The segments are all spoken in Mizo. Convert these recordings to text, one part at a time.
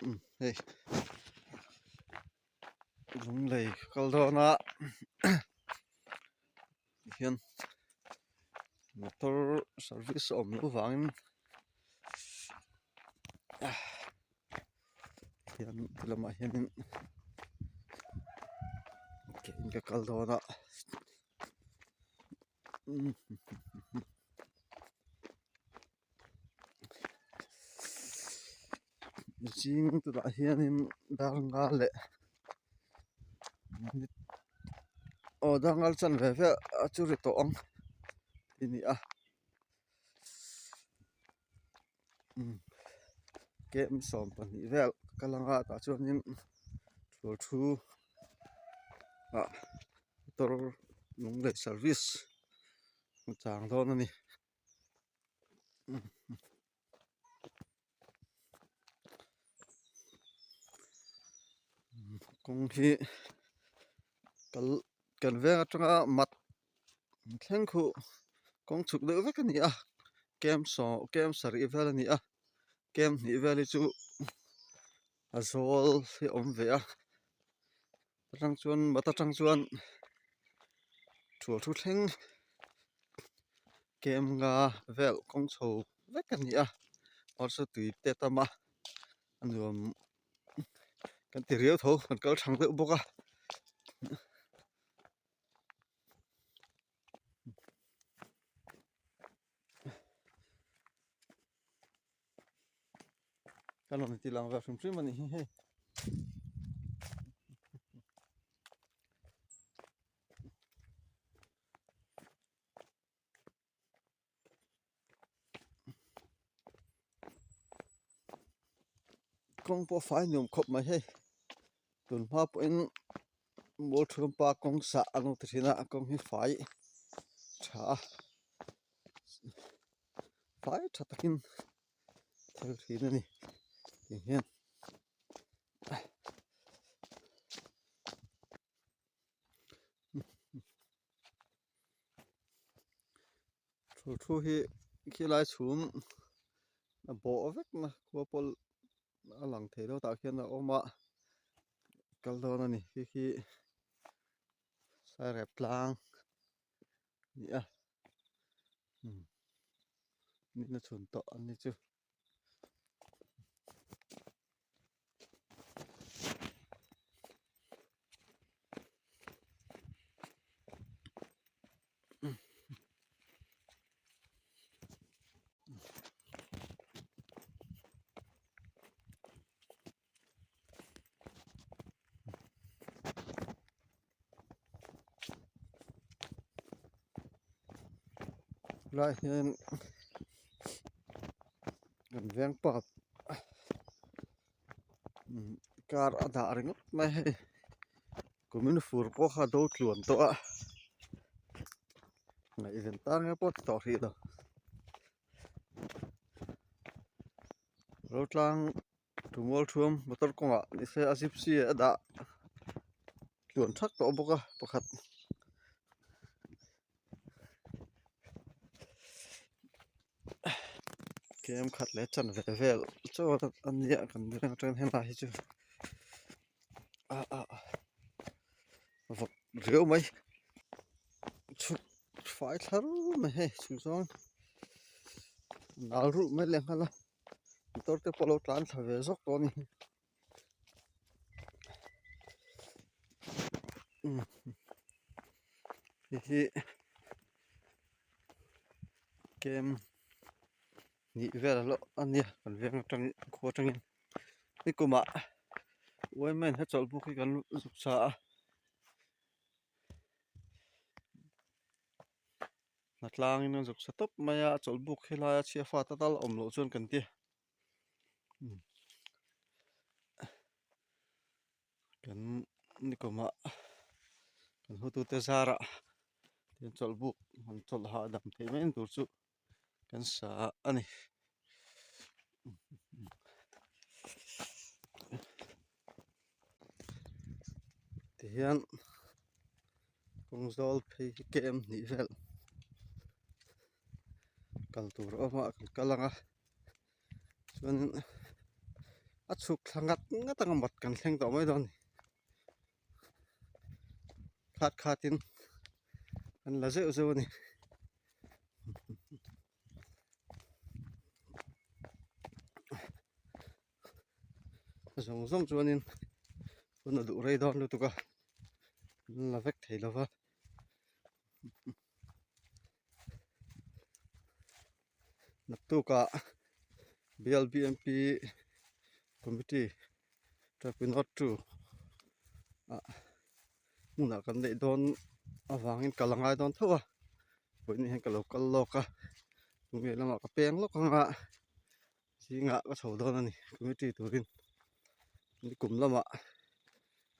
Umm hei lunglei ka kal dawn a tihian motor service a awm loh vangin tihian ti lamah hianin ke in ka kal dawn a. Zing tunah hianin darnga leh aw darnga chanve vel a chu ri tawh ang tih a ni a kem 12 vel ka kal anga tah chuanin thul thu ah motor lunglei service a chang dawn a ni. Kawng hi kal kan veng atanga mat thleng khuh kawng chhuk deuh vek a ni a kem saw kem sarih vel a ni a kem hnih vel hi chu a zawl hi a awm ve a atang chuan mat atang chuan thual thu thleng kem nga vel kawng chho vek a ni a mahse tui te a tam a a nuam kan ti riau tho kan kal thang deuh bawk a. Kan rawn ti lang ve hrim hrim a ni hi hei. Kawng pawh a fai nuam khawp mai hei tun hma pawhin mualṭhuam pa kawng sah an lo ti thin a a kawng hi fai tha a fai tha takin thil thin a ni ti hian. Thu thu hi khilai chhum a bawh vek na khua pawh a lang thei lo tah khian a awm a kal dawn a ni khi khi sairep tlang a ni a nihna chhun tawh an ni chu. Lai hian kan veng pa car a dah ringawt mai hei kumin fur pawh kha a do tluan tawh a ngaihven tan nge pawh ti tawh hrih lo rotlang Tumual thuam motor kawngah ni se a gypsy a dah tluan thak tawh bawk a pakhat kem khat leh chanve vel chaw a nia kan ring atang hian helai hi chu ah ah vawk riau mai chhuk fai thlar mai hei chhuk zawng nal ruh mai leh nghal a. Motor te pawh a lo tlan thla ve zawk tawh a ni hei hi kem hnih vel a hlauh a nia kan veng atangin khua atangin nikumah uaimai in hachawlh buk hi kan zuk sa a. Hnatlangin a zuk sa tawp mai a, a chawlh buk helai a chhia fat a tal awm loh chuan kan ti kan nikumah kan hotute zarah kan chawlh buk han chawlh hahdam theih mai tur chu kan sa a ni. Tihian kawng zawl phei hi kem hnih vel kal tur a awm a kan kal ang a chuanin. A chhuk thla ngat ngat anga mat kan thleng tawh mai dawn a ni. Khat khatin an la zeuh zeuh a ni. Zawng zawng chuanin hun a duh rei dawn lutuk a an la vek thei lo va. Naktukah B_L_B_M_P committee traffic note two ah hmunah kan neih dawn avangin kal a ngai dawn tho a vawiin hian ka lo kal lawk a tunge lamah ka peng lawk ang a zingah ka chho dawn a ni committee turin nikum lamah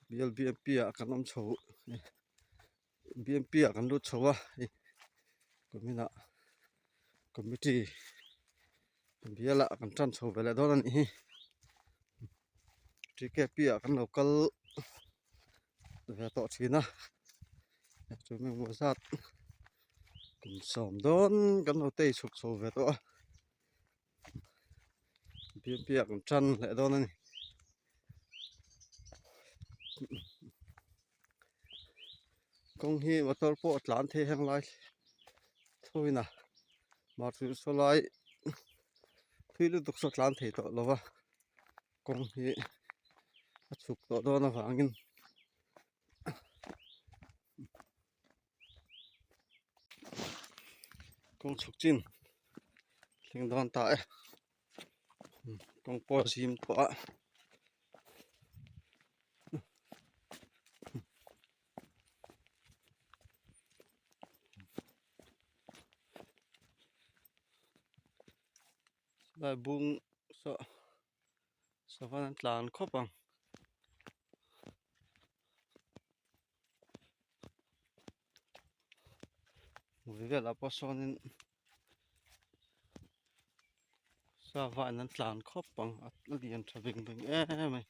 B_L_B_M_P ah kan awm chho. B M P ah kan lut chho a hei kuminah committee bialah kan tan chho ve leh dawn a nih hi T K P ah kan lo kal ve tawh thin a chu mi engmaw zat kum sawm dawn kan lo tei chhuk chho ve tawh a B M P ah kan tan leh dawn a ni. Kawng hi motor pawh a tlan thei heng lai thuin a mahse saw lai thui lutuk saw tlan thei tawh lo va kawng hi a chhuk tawh dawn avangin kawng chhuk chin thleng dawn ta e kawng pawh a zim tawh a. Lai bung saw sava an tlan khawp ang. Hmui velah pawh sawnin sava in an tlan khawp ang a lian tha veng veng em mai.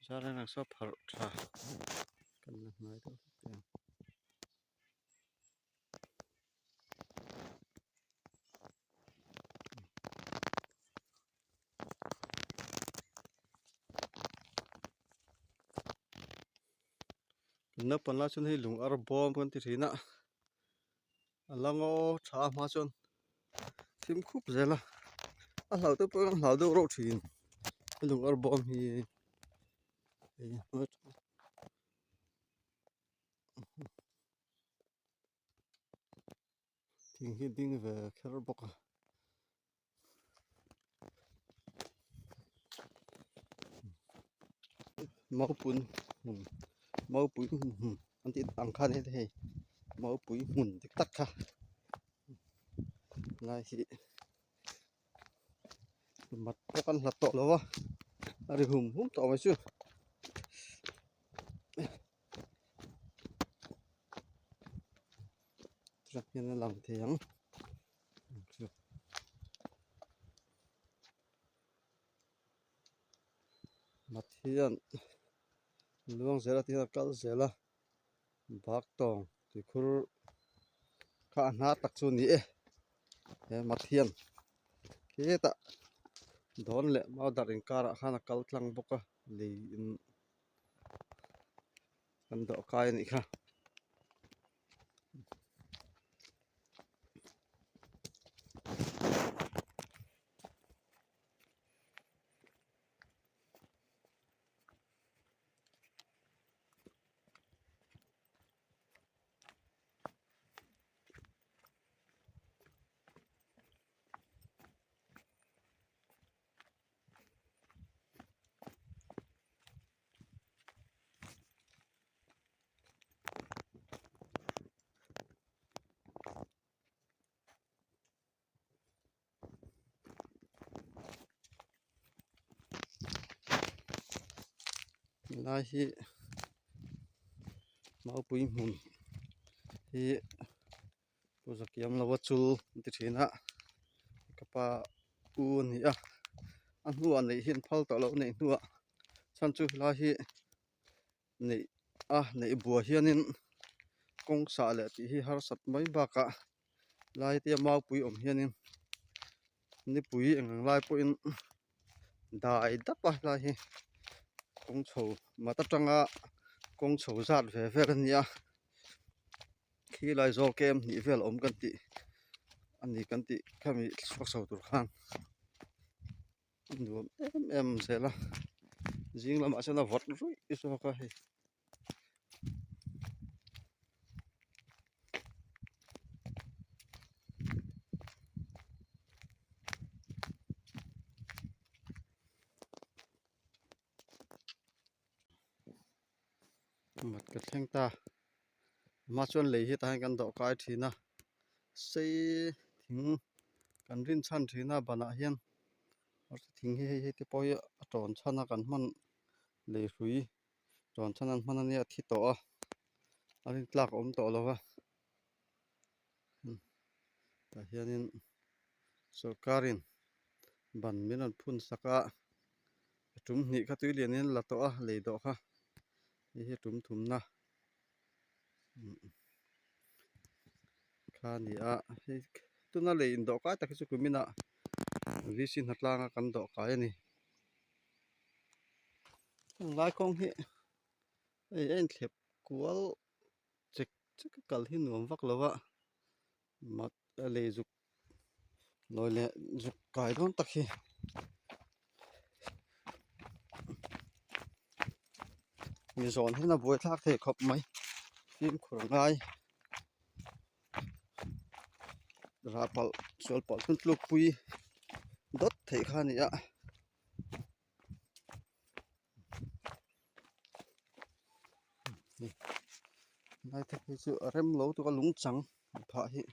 Zar hian ang saw pharh tha kan la hnai deuh hlek teh ang. Naupang lai chuan hei lung ar bawm kan ti thin a a la ngaw tha a hma chuan thim khup zel a a hlau te pawh an hlau deuh reuh thin a lung ar bawm hi hei thing hi ding ve kher bawk a. Maupun hmun maupui hmun an tih ang khan hei maupui hmun dik tak kha lai hi mat pawh kan hlat tawh lo a a ri hum hum tawh mai chu. Truck hian a lang thei ang. Mat hian luang zel a ti hian a kal zel a bak tawng tuikhur kha a hna tak chu a ni e he mat hian hetah dawn leh mau darh inkarah khan a kal tlang bawk a lei in kan dawh kai a nih kha. Helai hi maupui hmun hi puja kiam lo a chul an ti thin a ka pa u a ni a a hnuah neih hi an phal tawh loh neih hnuah chhan chu helai hi. Neih a neih buah hianin kawng sah leh tih hi harsat mai bakah lai te maupui awm hianin nipui eng ang lai pawhin Dai dap a helai hi kawng chho mat atanga kawng chho zat ve vel a ni a khi lai zawl kem hnih vel awm kan tih a ni kan tih khami chhuak chho tur khan a nuam em em zel a zing lamah chuan a vawt ruih zawk a hei. Mat ka thleng ta hma chuan lei hi tah hian kan dawh kai thin a sei thing kan rin chhan thin a banah hian thing hi hei heti pawh hi a tawn chhan a kan hman lei hrui tawn chhan an hman a nia a thi tawh a a rin tlak a awm tawh lo va tah hianin sawrkarin ban min rawn phun sak a a tum hnih kha tui lian in la tawh a lei dawh kha hei hi a tum thumna kha a ni a hei tuna lei indawh kai tak hi chu kuminah V C hnatlanga kan dawh kai a ni heng lai kawng hi hei a inthlep kual chek chek a kal hi nuam vak lo a mat a lei zuk lawi leh zuk kai dawn tak hi mi zawn hian a buai thlak thei khawp mai fimkhur a ngai rah palh sual palh hun tluk pui dawt theih kha a ni a. Lai te phei chu a rem lo tuk a lung chang phah hi.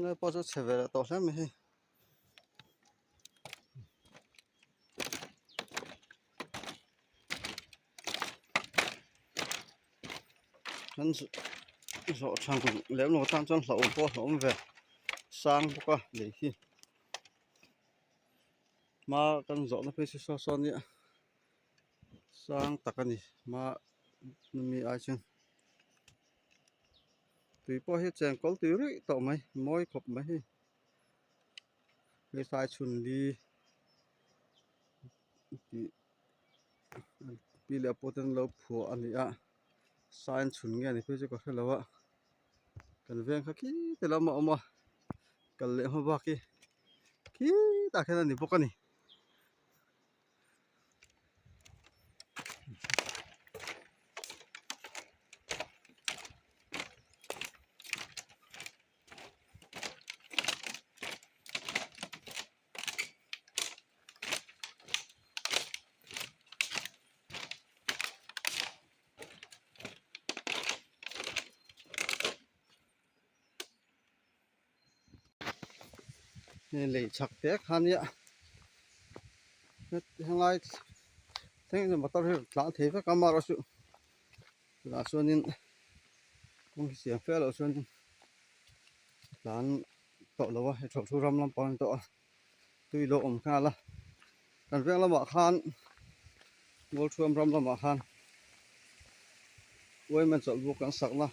Lai pawh chu chhe ve leh tawh hle mai hei. Kan zawh tha lem lo tan chuan hlauhawm pawh a hlauhawm ve sang bawk a lei hi hma kan zawhna phei chu saw saw nia sang tak a ni hma mi ai chuan tui pawh hi cheng kawl tui ruih tawh mai mawi khawp mai hei. Hei chhun li tih pi leh pawh te an lo phuah a ni a sign chhun nge ni phei chu ka hre lo a kan veng kha khite lam a awm a kal leh hma bak hi khitah khian a ni bawk a ni. Hei lei chhak te kha nia helai thleng hian motor hi a rawn tlan thei vek a amaherawhchu tunah chuanin kawng hi siam fe loh chuanin a tlan tawh lo a hei thawh thu ram lampang a ni tawh a tui lo awm nghal a kan veng lamah khan Mualthuam ram lamah khan women chawlhbuk kan sakna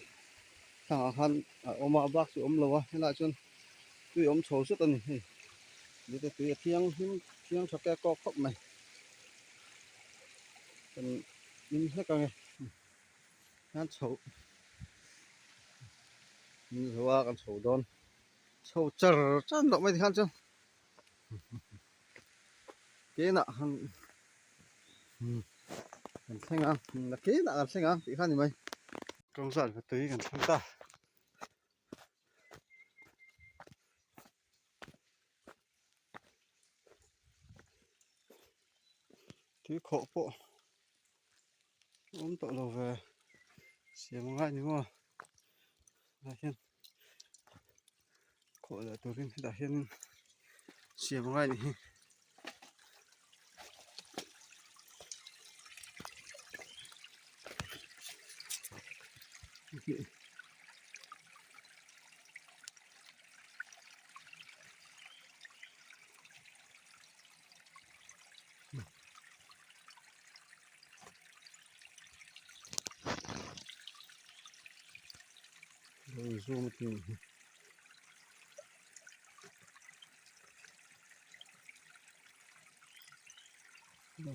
thlangah khan a awm a bak chu a awm lo a helaiah chuan tui a awm chho zet a ni hei mite tui a thianghlim thiang tha kek kawk khawp mai kan in hlek ang e hian chho min zo a kan chho dawn chho char char loh mai tikhan chuan Kenah han kan thleng a kenah kan thleng a tih kha a ni mai. Kawng zat va tui kan thleng ta. Tui khawh pawh a awm tawh lo ve siam a ngai ni maw tah hian khawh leh turin hetah hianin siam a ngai a nih hi. Zoom a tih hi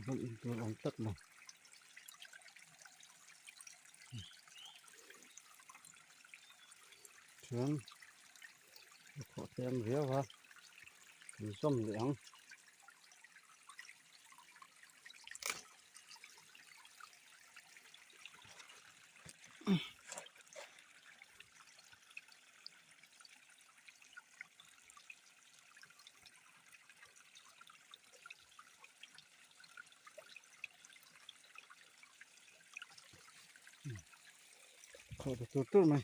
hman in tur awm tlat lo chuan a khawh tlem riau a kan zawm leh ang. Khawh ta tur tur mai.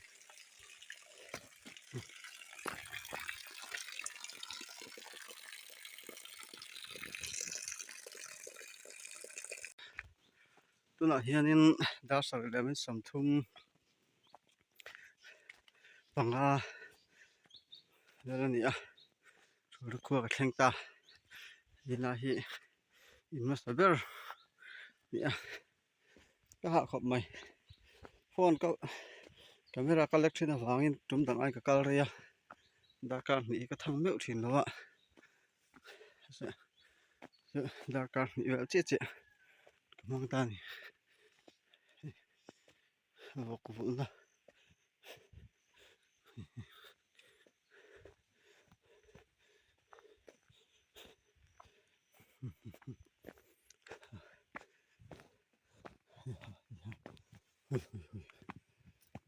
Tunah hianin dar sarih leh min 30 panga vel a ni a thur khua ka thleng ta helai hi in hmasa ber a ni a. Ka hah khawp mai phone ka camera ka lek thin avangin tum dang ai ka kal rei a darkar hnih hi ka thang meuh thin lo a darkar hnih vel chiah chiah ka hmang ta a ni vawk vulhna.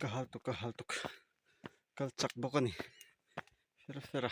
Ka hal tuk ka hal tuk kal chak bawk a ni fer fer a.